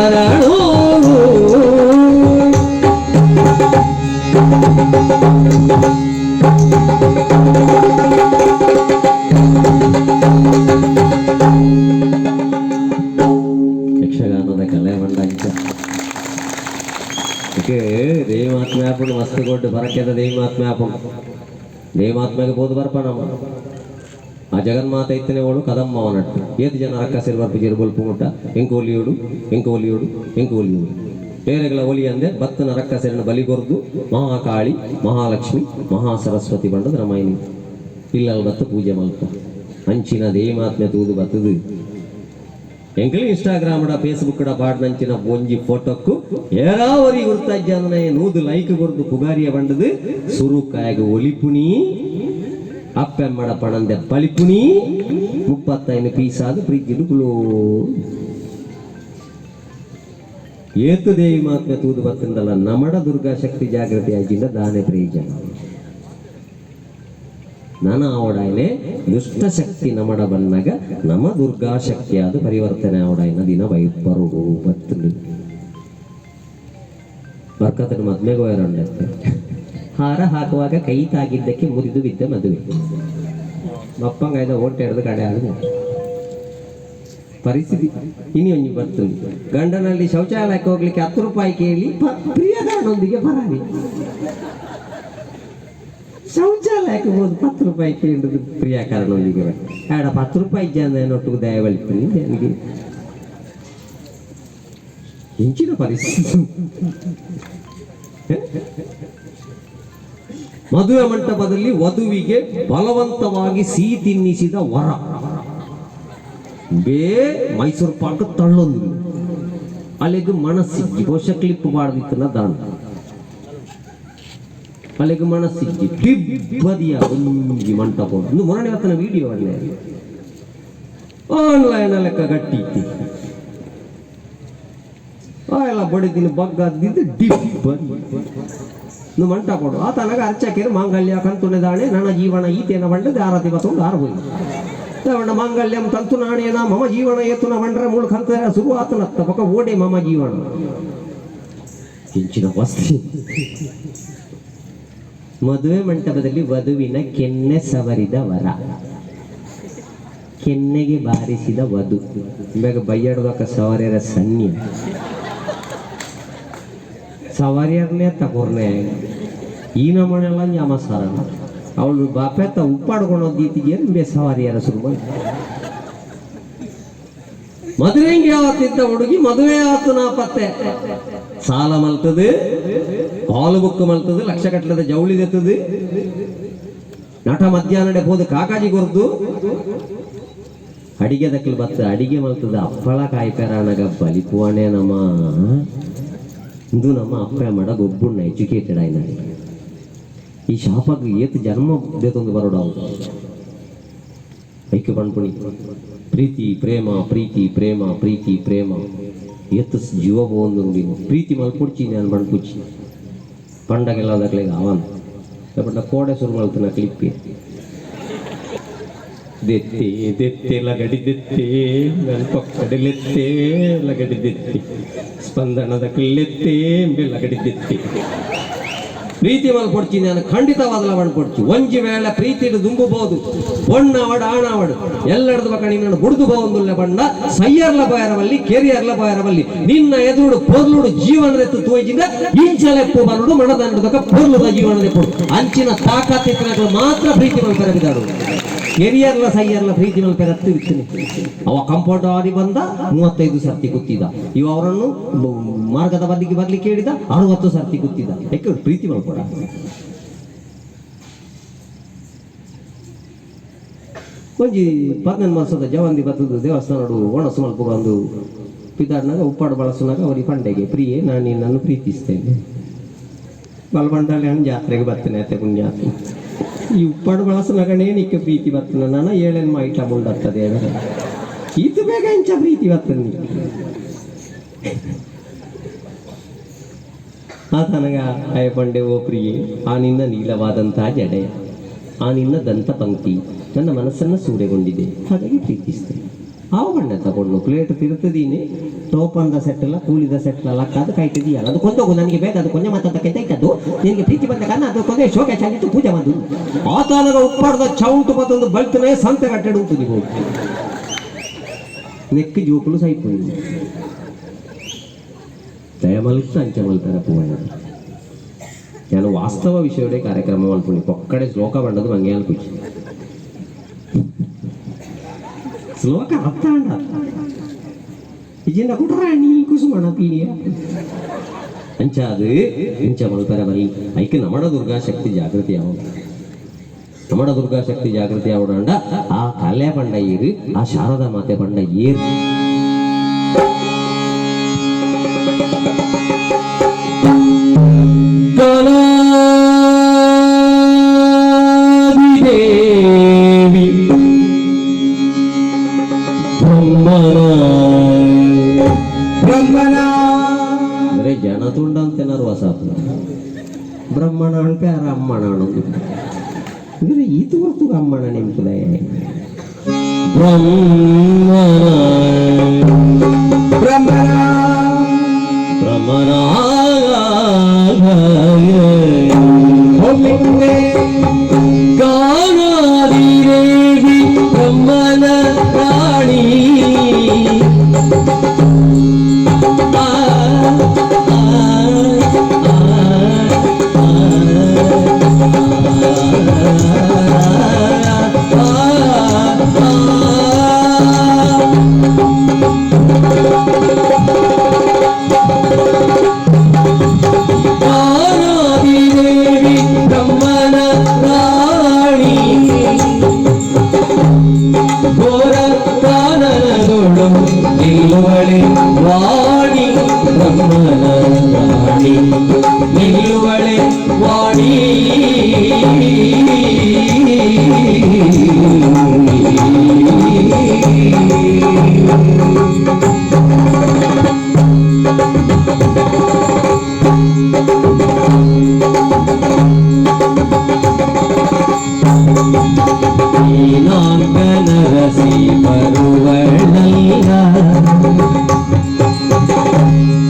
ಶರಣು. ಯಕ್ಷಗಾನದ ಕಲೆ ಮಂಡಂಚ ದೇವಿಮಾತ್ಮ್ಯಾಪುಂಡು ಮಸ್ತ್ ಕೊಟ್ಟು ಬರಕೆದ ದೇವಿಮಾತ್ಮ್ಯಾಪುಂಡು ದೇವಿಮಾತ್ಮೆಗೆ ಬೋದು ಬರ್ಪಣಮ್ಮ. ಆ ಜಗನ್ಮಾತ ಇತ್ತನೆ ಓಳು ಕದಮ್ಮವನಟ್ಟು ಏತ್ ಜನ ರಕ್ಕಸಿರು ಬರ್ಪುಜೆರ್ ಬೊಲ್ಪು ಮುಟ್ಟ ಎಂಕೋಲಿಯೋಡು ಎಂಕೋಲಿಯೋಡು ಎಂಕೋಲಿಯೋಡು ಬೇರೆಗಳ ಒಲಿ ಅಂದೆ ಬತ್ತನ ರಕ್ಕಸೆರನ್ನು ಬಲಿ ಕೊರ್ದು ಮಹಾಕಾಳಿ ಮಹಾಲಕ್ಷ್ಮಿ ಮಹಾಸರಸ್ವತಿ ಬಂಡದ ರಾಮಾಯಣಿ ಇಲ್ಲಲ್ ಬತ್ತು ಪೂಜೆ ಮಲ್ಪ ಅಂಚಿನ ದೇವಿಮಾತ್ಮೆ ತೂದು ಬತ್ತದು. ಎಂಕಲಿ ಇನ್ಸ್ಟಾಗ್ರಾಮ್ ಫೇಸ್ಬುಕ್ ಪಾಡ್ನಂಚಿನ ಒಂಜಿ ಫೋಟೋಕ್ಕು ಏರಾವರಿ ಗುರ್ತಜ್ಜನ 100 ಲೈಕ್ ಕೊರ್ದು ಪುಗಾರಿಯ ಬಂಡದು ಸುರುಕಾಯಗ ಒಲಿಪುಣಿ ಅಪ್ಪೆಮ್ಮಡ ಪಣಂದೆ ಬಲಿಪುಣಿ 35 ಪೀಸಾದ ಫ್ರಿಜ್ಜಿಡು ಕುಲೋ ಏತು ದೇವಿ ಮಾತ್ಮೆ ತೂದು ಬತ್ತಂದಲ್ಲ. ನಮಡ ದುರ್ಗಾ ಶಕ್ತಿ ಜಾಗೃತಿ ಆಗಿಂದ ದಾನೆ ಪ್ರಯೋಜನ ನಾನ ಆವಡಾಯನೆ ದುಷ್ಟ ಶಕ್ತಿ ನಮಡ ಬನ್ನಗ ನಮ ದುರ್ಗಾ ಶಕ್ತಿಯಾದ ಪರಿವರ್ತನೆ ಆವಡಾಯನ ದಿನ ಬೈಪರು ಬತ್ತುಂಡು. ಬರ್ಕತನ ಮದ್ಮೆಗೆ ಹೋಯರಂಡೆ ಹಾರ ಹಾಕುವಾಗ ಕೈ ತಾಗಿದ್ದಕ್ಕೆ ಮುರಿದು ಬಿದ್ದ ಮದುವೆ. ಬಪ್ಪಂಗಾಯ್ದ ಓಟೆ ಹಿಡಿದು ಕಡೆ ಆದ ಪರಿಸ್ಥಿತಿ ಇನಿ ಒಂಜಿ ಬರ್ತುಂಡು. ಗಂಡನಲ್ಲಿ ಶೌಚಾಲಯಕ್ಕೆ ಹೋಗ್ಲಿಕ್ಕೆ 10 ರೂಪಾಯಿ ಕೇಳಿ ಪ್ರಿಯಕರನೊಂದಿಗೆ ಪರಾರಿ. ಶೌಚಾಲಯಕ್ಕೆ ಹೋದ್ 10 ರೂಪಾಯಿ ಕೇಳಿದ್ದು ಪ್ರಿಯಕರನೊಂದಿಗೆ ಆಡ 10 ರೂಪಾಯಿ ಜನ ಒಟ್ಟಿಗೆ ದಯ ಬಳಿತೀನಿ ನನಗೆ ಇಂಚಿನ ಪರಿಸ್ಥಿತಿ. ಮದುವೆ ಮಂಟಪದಲ್ಲಿ ವಧುವಿಗೆ ಬಲವಂತವಾಗಿ ಸಿಹಿ ತಿನ್ನಿಸಿದ ವರ. ಬೇ ಮೈಸೂರು ಪಾಕ ತಳ್ಳೊಂದು ಅಲ್ಲಿಗೆ ಮನಸ್ಸಿಜ್ಜಿ, ಬಹುಶಃ ಕ್ಲಿಪ್ ಬಾರ್ದಿತ್ತನ ದಾನ. ಅಲ್ಲಿಗೆ ಮನಸ್ಸಿಜ್ಜಿ ದಿಬ್ಬದಿಯ ಒಂಜಿ ಮಂಟಪ ಒಂದು ಮೊರನೆ ಆತನ ವಿಡಿಯೋ ಅಲ್ಲೇ ಆನ್ಲೈನ್ ಲೆಕ್ಕ ಗಟ್ಟಿ ಇತ್ತಿ. ಆ ಎಲ್ಲ ಬಡಿದಿನ ಬಗ್ಗದ್ದಿದ್ದು ಡಿಬ್ಬದಿ ಮಂಟಪ ಕೊಡು. ಆತನಗ ಅರ್ಚಕರು ಮಾಂಗಲ್ಯ ಕಂತುನೆದಾಣೆ ನನ್ನ ಜೀವನ ಈತೇನ ಬಂಡದ ಆರತಿ ಬತ್ತೊಂದು ಆರು ಹೋಗಿ ಬಣ್ಣ ಮಾಂಗಲ್ಯಂ ತಂತು ನಾಣೇನ ಮಮ ಜೀವನ ಏತುನ ಬಂಡ್ರೆ ಮೂಳು ಕಂತ ಶುರು ಆತನತ್ತ ಪಕ್ಕ ಓಡೆ ಮಮ ಜೀವನ ಹೆಂಚಿನ ವಸ್ತಿ. ಮದುವೆ ಮಂಟಪದಲ್ಲಿ ವಧುವಿನ ಕೆನ್ನೆ ಸವರಿದ ವರ, ಕೆನ್ನೆಗೆ ಬಾರಿಸಿದ ವಧು. ಬೇಗ ಬೈಯಾಡ್ದಕ್ಕ ಸವರ್ಯರ ಸನ್ನಿ ಸವಾರಿಯರ್ನೇ ತಗೋರ್ನೆ ಈ ನಮ್ಮನೆಲ್ಲ ನ್ಯಾಮ ಸಾರ ಅವಳು ಬಾಪೆತ್ತ ಉಪ್ಪಾಡ್ಕೊಂಡು ದೀತಿಗೆ ಬೇ ಸವಾರಿಯರ ಶುರು ಮಾಡಿ. ಮದುವೆಂಗೆ ಯಾವತ್ತಿದ್ದ ಹುಡುಗಿ ಮದುವೆ ಆತು ನಾಪತ್ತೆ. ಸಾಲ ಮಲ್ತದು, ಹಾಲು ಬುಕ್ ಮಲ್ತದು, ಲಕ್ಷ ಕಟ್ಟಲದ ಜವಳಿ ದೆತ್ತದು, ನಟ ಮಧ್ಯಾಹ್ನ ಹೋದ ಕಾಕಾಜಿ ಕೊರ್ದು ಅಡಿಗೆ ದಕ್ಕಲು ಬತ್ತ ಅಡಿಗೆ ಮಲ್ತದ ಅಪ್ಪಳ ಕಾಯ್ಪೆರಾನಗ ಬಲಿಪುವಣೆ ನಮ್ಮ ಇಂದು ನಮ್ಮ ಅಪ್ಪ ಮಡ ಗೊಬ್ಬುಣ್ಣ ಎಜುಕೇಟೆಡ್ ಆಯ್ನ. ಈ ಶಾಪಗ್ ಏತ್ ಜನ್ಮ ದೇತೊಂದು ಬರೋಡವು. ಐಕ್ಯ ಪಣ್ಪುಣಿ ಪ್ರೀತಿ ಪ್ರೇಮ ಪ್ರೀತಿ ಪ್ರೇಮ ಪ್ರೀತಿ ಪ್ರೇಮ ಏತ್ ಜೀವ ಒಂದು ಪ್ರೀತಿ ಮಲ್ಪುಡ್ಚಿ ನಾನು ಪಣ್ಪುಚ್ಚಿ ಪಂಡಗೆಲ್ಲ ದಕ್ಲೆಗ್ ಅವನ್ ಪಂಡ ಕೋಡೆ ಶುರು ಮಲ್ತನ ಕ್ಲಿಪ್ಪಿ ದೆತ್ತಿ ದೆತ್ತಿ ಲಗಡಿ ದೆತ್ತಿ ನನ್ನ ಪಕ್ಕಡಲೆತ್ತೆ ಲಗಡಿ ದೆತ್ತಿ ಸ್ಪಂದನದ ಕಲ್ಲೆತ್ತೆ ಲಗಡಿ ದೆತ್ತಿ. ಪ್ರೀತಿ ಮಲ್ಪೊಡ್ಚಿ ನಾನು ಖಂಡಿತವಾದಲ ಪಡ್ಚಿ. ಒಂಜಿ ವೇಳೆ ಪ್ರೀತಿಡು ದುಂಬಬಹುದು ಬೊಣ್ಣವಡು ಆಣಾವಡು ಎಲ್ಲರದು ಬಕ ನಿನ್ನನ್ನು ಬುಡ್ದು ಬೋಂದುಲ್ಲ ಬಣ್ಣ ಸಯ್ಯರ್ಲ ಬಾಯರವಲ್ಲಿ ಕೆರಿಯರ್ಲ ಬಾಯರವಲ್ಲಿ ನಿನ್ನ ಎದುರುಡು ಪೊರ್ಲುಡು ಜೀವನದೆತ್ತು ತೋಜಿದ ಇಂಚಲೆಪ್ಪು ಬರುಡು ಮಣದಂಡದಕ ಪೊರ್ಲುದ ಜೀವನದೆಪ್ಪು ಅಂಚಿನ ತಾಕತ್ತಿತ್ತನಗಳು ಮಾತ್ರ ಪ್ರೀತಿ ಮಲ್ಪೆರಬಿದಾಡು. ಕೆರಿಯರ್ಲ ಸಯ್ಯರ್ಲ ಪ್ರೀತಿ ಮಲ್ಪೆರತ್ತು ಇರ್ತೀನಿ. ಅವ ಕಂಪೌಂಡ್ ಆಡಿ ಬಂದ 35 ಸರ್ತಿ ಕುತ್ತಿದ. ಇವ ಅವರನ್ನು ಮಾರ್ಗದ ಬದಿಗೆ ಬರ್ಲಿಕ್ಕೆ ಹೇಳಿದ, 60 ಸರ್ತಿ ಕುತ್ತಿದ. ಯಾಕೆ ಪ್ರೀತಿ ಮಲ್ಪಡ. ಒಂಜಿ 18 ವರ್ಷದ ಜವಂದಿ ಬತ್ತದು ದೇವಸ್ಥಾನಡು ಒಣಸು ಮಲ್ಪ ಬಂದು ಪಿದಾಡ್ನಾಗ ಉಪ್ಪಾಡು ಬಳಸುನಾಗ ಅವರಿಗೆ ಪಂಡೆಗೆ ಪ್ರಿಯೆ ನಾನು ನಿನ್ನನ್ನು ಪ್ರೀತಿಸ್ತೇನೆ. ಬಲ್ಬಂಡಾಳೆ ಜಾತ್ರೆಗೆ ಬರ್ತೇನೆ ಅತ್ತೆ ಪುಣ್ಯಾತ್ಮ. ಈ ಉಪ್ಪಾಡು ಬಳಸುನಾಗನೇ ನಿಕ್ಕ ಪ್ರೀತಿ ಬರ್ತನ ನಾನು ಏಳೆನ್ ಮೈಟ ಮುಂಡತ್ತದೆ ಈತ ಬೇಗ ಇಂಚ ಪ್ರೀತಿ ಬರ್ತದೆ. ಆತನಗ ಅಯ್ಯಪಂಡೆ ಓ ಪ್ರಿಯೆ, ಆ ನಿನ್ನ ನೀಲವಾದಂತಹ ಜಡೆ, ಆ ನಿನ್ನ ದಂತ ಪಂಕ್ತಿ ನನ್ನ ಮನಸ್ಸನ್ನು ಸೂರೆಗೊಂಡಿದೆ, ಹಾಗಾಗಿ ಪ್ರೀತಿಸ್ತೇನೆ. ಆವು ಬಣ್ಣ ತಗೊಂಡು ಪ್ಲೇಟ್ ತಿರುತ್ತದೀನಿ ಟೋಪನ್ದ ಸೆಟ್ಟಲ್ಲ ಕೂಲಿದ ಸೆಟ್ಲ ಲಕ್ಕಾದ ಕೈಟಿದೀಯಲ್ಲ ಅದು ಕೊಂದೋಗು ನನಗೆ ಬೇಗ ಅದು ಕೊಂಜ ಮಾತಾಡಕ್ಕೆ ಐತದ್ದು ನಿನಗೆ ಪ್ರೀತಿ ಬಂದ ಕಾರಣ ಅದು ಕೊಂದೆ ಶೋಕ ಚಾಲಿತ್ತು ಪೂಜೆ ಬಂದು ಆತಾನಗ ಉಪ್ಪಾಡ್ದ ಚೌಂಟು ಪತ್ತೊಂದು ಬಲ್ತನೇ ಸಂತೆ ಕಟ್ಟೆಡು ಉಂಟು ನೀವು ನೆಕ್ಕು ಜೋಕುಲು ಸೈಪು ದಯಮಲ್ತ ಅಂಚೆ ಮಲ್ತಾರ ಪೂವಣ್ಣ. ನಾನು ವಾಸ್ತವ ವಿಷಯಡೆ ಕಾರ್ಯಕ್ರಮ ಅನ್ಕೊಂಡು ಒಕ್ಕಡೆ ಶ್ಲೋಕ ಬಂಡದು ಮಂಗೆ ಅನ್ಕುಚಿ ಶ್ಲೋಕ ಅರ್ಥ ಅಂಡ ಇಜಿನ ಕುಟ್ರಾಣಿ ಕುಸುಮಣ ಪೀಣಿಯ ಅಂಚಾದು ಇಂಚ ಮಲ್ಪರ ಬಲ್ಲಿ ಐಕ್ ನಮಡ ದುರ್ಗಾ ಶಕ್ತಿ ಜಾಗೃತಿ ಯಾವ ನಮಡ ದುರ್ಗಾ ಶಕ್ತಿ ಜಾಗೃತಿ ಆವಡ ಆ ಕಲ್ಯ ಪಂಡ ಏರು ಆ ಶಾರದಾ ಮಾತೆ ಪಂಡ ಏರು. ಕಲಾದಿದೇವಿ ಬ್ರಹ್ಮನ ಬ್ರಹ್ಮನ ಅಂದ್ರೆ ಜನ ತುಂಡಂತೆನಾರು ಹೊಸ ಬ್ರಹ್ಮಣ ಅನ್ಪೆ ಅಮ್ಮಣ ಅನ್ನೋದು ಅಂದ್ರೆ ಈ ತೋರ್ತು ಅಮ್ಮಣ ನಿಂಪುದೆ ಬ್ರಹ್ಮಣ ಬ್ರಹ್ಮನ ಬ್ರಹ್ಮಣ.